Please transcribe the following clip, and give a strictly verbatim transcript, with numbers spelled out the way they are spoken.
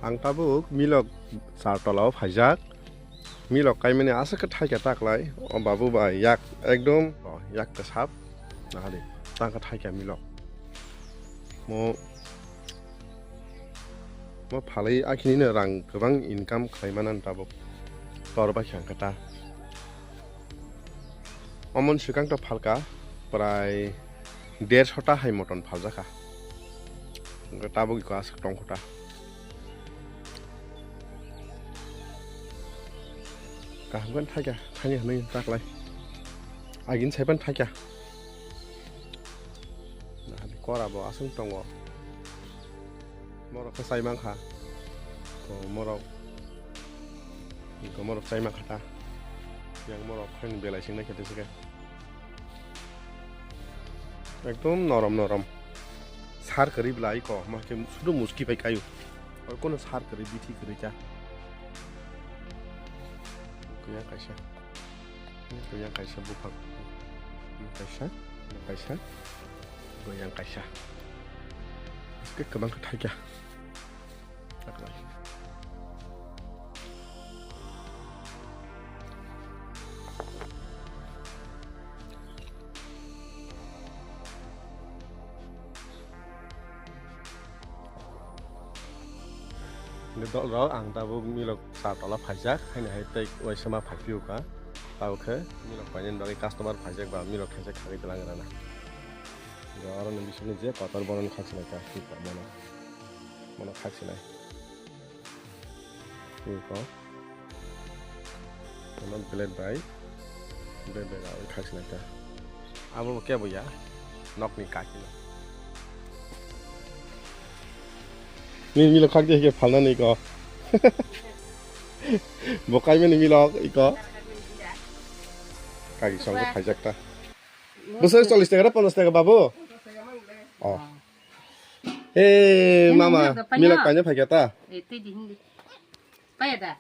Ang tabuk milok char tola o phaijak. Milok kaimani aswk khe thaikha taklai. O babu bai yak ekdom, o yak kwsap. Nahadi, tangkha thaikha milok. Mo, mo phalwi akhini no rang kwbang income khlai mano tabuk. Tor bai khe ang khe ta. Omon swkang to phalka prai dershota hai moton phaljakha. Hwnkhe tabuk iko aswk tongkho ta. Kaham khe thaikha, thani hwnwi taklai. Agini saipan thaikha. Nahadi kora bo aswk tongo. Morok khe chai mankha. To morok, to morok chai mankha ta. Yang morok khe belai sing nai khe tese khe. Ekdom norom norom. Sar kwrwi bwlai ko, ma khe sudu muski bai kaio. Oi kono sar kwrwi bithi kwrwi cha. Kaya kaisa. Kaya kaisa buphang. Kaisa, kaisa. Kaya kaisa. Khe kwbang khe thaikha. Taklai. Hwnkhe dol rok ang tabuk milok char tola phaijak, haino hai tei waisa ma phaiphio kha. Tabuk khe milok painani bagwi customer phaijak ba milok thaisa khagwi twlang rana. Hwnkhe oro ni bisingni je kotor bono khakchilai kha, mono, mono khakchilai. Iko. Kono blade bai. Blade bai rawui khakchilai ta. Abo bo kebo ya. Nokni kaki no. Ni milok khak de ke phalna ni ko. Bo kaimani milok iko. Kaki song ko phaijak ta. Bwswk chollish taka na ponchash taka babu? Oh. Eh, mama, milok paina phaikha ta? Eh, tei di hindi. Paya da?